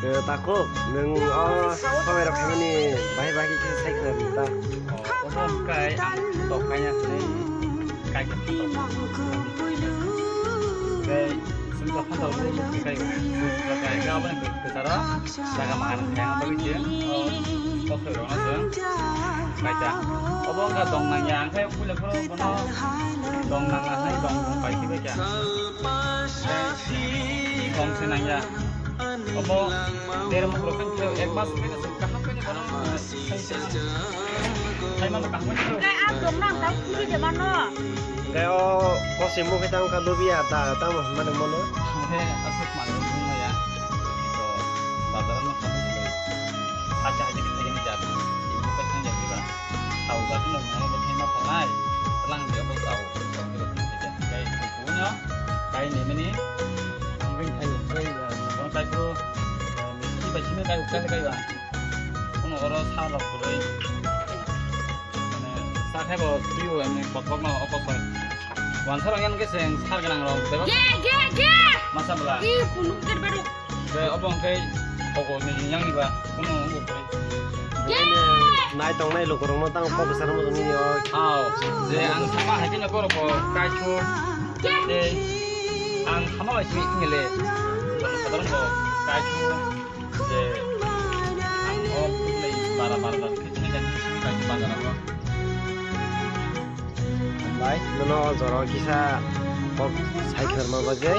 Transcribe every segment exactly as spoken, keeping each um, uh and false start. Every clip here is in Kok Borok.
Takhuk, nwng o sobai rok khaimani bahai bahai khe sai khna ta. O, obo hwnkhe ang tok kaiya hwnwi kaikha tok. Tei chwng tong phano tok tok khe kai. Chwng tong khe aboni kwcharo jaga mahan khe ang bagwi chwng o kokrok rokno chwng kaita. Obo wngkha dong nangya, ang khe puila phuru bono dong nangya hwnwi dong pai khe bai kha. Tei dong se nangya. Obo der mokro khe ek mas khe kaham khe bono. Khai mano kaham khe. Kai ang dong nang tang kuri de mano. Kai o kosi mukhe tang ka lubiya ta tamo mane mono. He asuk mano mung ya. To bazar no kaham khe. Acha acha khe thai ni jat. Ibu ka thang ya ba. Tau ba no mo bo thai ma phalai. Lang de bo tau. Kai punya. Kai ni mani. Ang ring khai kai. Kai pro. Misti bai simi kai kai kai ba. Kuno oro sa rok kwrwi. Mane sa khai bo twiwi ani kothok no okosoi. Wansa rok yan khe chwng sar gwnang rok bebak. Ge, ge, ge! Masa bwla. I punuk ter beduk. Be obo hwnkhe kogo ni yang ni ba kuno wngbo kwrwi. Ge! Nai tong nai lukurok no tang kok sar mo ni yo. Aw, je ang sama hai khe no borok ko kai chu. Ge! Tei ang sama bai simi ngele. Jono sadharon ko kai chu. Je ang o putlai bara bara bara khe tini kan simi kai chu bazar o. Bai, nono o jora o kisa kok sai khwrwngma bagwi.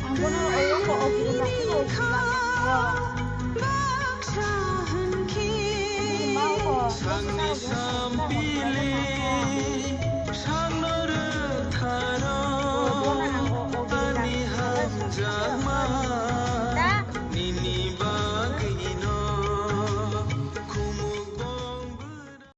Ang bono o, o, o, o, o, o, o,